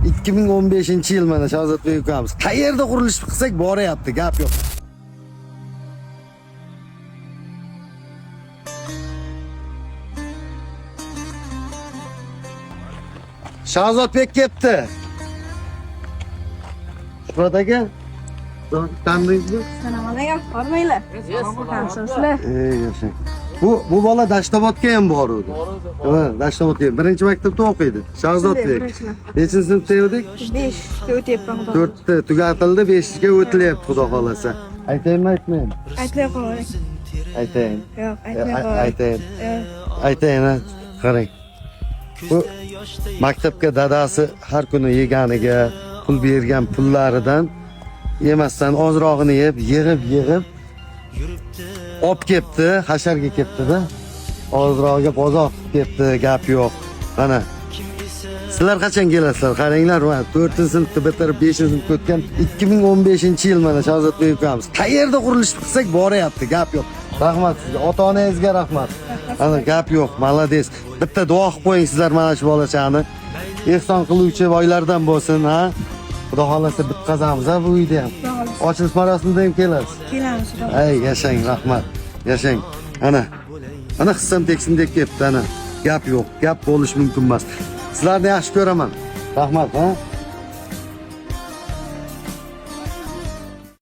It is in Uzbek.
2015-yil mana Shahzodbek ukamiz. Qayerda qurilish qilsak boryapti, gap yo'q. Shahzodbek ketdi. Shuhrat aka, tanidingizmi? Assalomu alaykum. Hormanglar. Yaxshimisizlar? Ey, yashang. Bu bola Dashtobodga ham boruvdi. Ha, Dashtobodga. Birinchi maktabda o'qiydi. Shahzodbek. Birinchi maktab. Nechinchi sinfda edik? 5 ga o'tyapman, xudo. 4 ta tugatildi, 5 ga o'tilyapti, xudo xolasa. Aytayinmi, aytmaymi? Aytmay qo'ying. Aytayin. Yo'q, aytmay qo'ying. Aytayin. Yo'q. Aytayin, ha. Qarang. Bu maktabga dadasi har kuni yeganiga pul bergan pullaridan yemasdan ozrog'ini yeb, yig'ib, yig'ib olib ketdi, hasharga ketdi-da. Ozrog'iga bozor qilib ketdi, gap yo'q. Mana sizlar qachon kelasizlar? Qaranglar, mana 4-sinfni bitirib 5-sinfga o'tgan 2015-yil mana Shahzodbek ukamiz. Qayerda qurilish qilsak boryapti, gap yo'q. Rahmat sizga, ota-onangizga rahmat. Ana gap yo'q, молодец. Bitta duo qilib qo'ying sizlar mana shu bolachani. Ehson qiluvchi boylardan bo'lsin, ha? Xudo xolasa bitqazamiz ha bu uyda ham. Xudo xohlasa. Ochilish marosimida ham kelasiz. Kelamiz, xudo. Ay, yashang, rahmat. Yashang. Ana. Ana hissam teksin deb kelibdi, ana. Gap yo'q, gap bo'lishi mumkin emas. Sizlarni yaxshi ko'raman. Rahmat, ha?